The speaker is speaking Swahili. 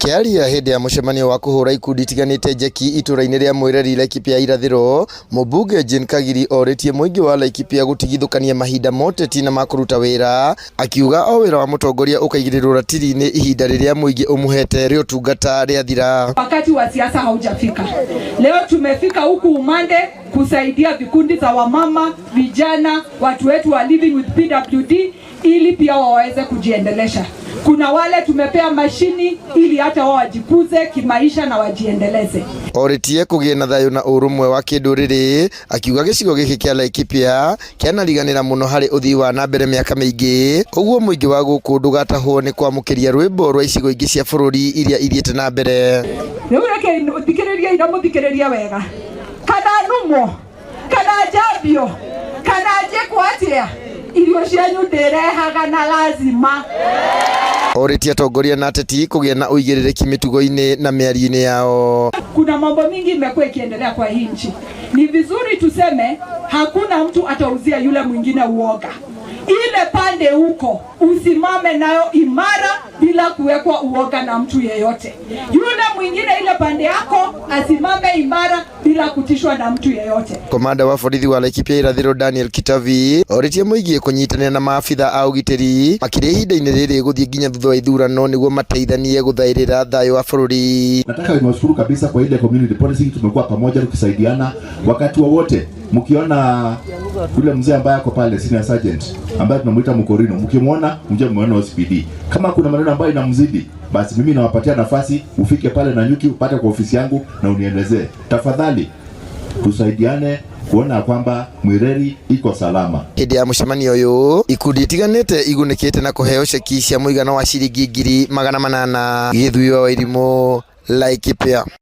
Akĩaria hĩndĩ ya mũcemanio wa kũhũra ikundi itiganĩte njeki itũra-inĩ rĩa Mwĩreri, Laikipia ya irathĩro, mũmbunge Jane Kagiri orĩtie mũingĩ wa Laikipia gũtigithũkania mahinda ma ũteti na ma kũruta wĩra, akiuga o wĩra wa mũtongoria ũkaigĩrĩrwo ratiri-inĩ ihinda rĩrĩa mũingĩ ũmũhete rĩa ũtungata rĩathira. Wakati wa siasa haujafika. Leo tumefika huku Umande kusaidia vikundi za wamama, vijana, watu wetu wa living with PWD ili pia waweze kujiendelesha. Kuna wale tumepea mashini ili hata wao wajikuze kimaisha na wajiendeleze. Orĩtie kũgĩe na thayũ na ũrũmwe wa kĩndũrĩrĩ, akiuga gĩcigo gĩkĩ kĩa Laikipia kĩanariganĩra mũno harĩ ũthii wa na mbere mĩaka mĩingĩ, ũguo mũingĩ wa gũkũ ndũgatahwo nĩ kwamũkĩria rwĩmbo rwa icigo ingĩ cia bũrũri iria ithiĩte na mbere. Rĩu reke thikĩrĩriai na mũthikĩrĩrie wega. Kana numwo, kana njambio, kana njĩkwo atĩa, irio cianyu ndĩrehaga na lazima. Orĩtie atongoria na ateti kũgĩa na ũigĩrĩrĩki mĩtugo-inĩ na mĩario-inĩ yao. Kuna mambo mingi imekuwa ikiendelea kwa hii nchi. Ni vizuri tuseme hakuna mtu atauzia yule mwingine uoga. Ile pande huko usimame nayo imara bila kuwekwa uoga na mtu yeyote. Yule mwingine ile pande yako asimame imara bila kutishwa na mtu yeyote. Komanda wa borithi wa Laikipia irathĩro Daniel Kitavi orĩtie mũingĩ kũnyitanĩra na maabitha a ũgitĩri makĩria ihinda-inĩ rĩrĩ gũthiĩ nginya thutha wa ithurano nĩguo mateithanie gũthaĩrĩra thayũ wa bũrũri. Nataka niwashukuru kabisa kwa ile community policing, tumekuwa pamoja tukisaidiana wakati wowote. Mkiona yule mzee ambaye ako pale senior sergeant ambaye tunamuita Mkorino, mkimwona mjue mmeona OCPD. Kama kuna maneno ambayo inamzidi, basi mimi nawapatia nafasi ufike pale Nanyuki, upate kwa ofisi yangu na unielezee. Tafadhali tusaidiane kuona kwamba Mwireri iko salama. Hĩndĩ ya mũcemanio ũyũ, ikundi itiganĩte igunĩkĩte na kũheo ceki cia mũigana wa ciringi 800,000. Gĩthuĩ wa Wairimu, Laikipia.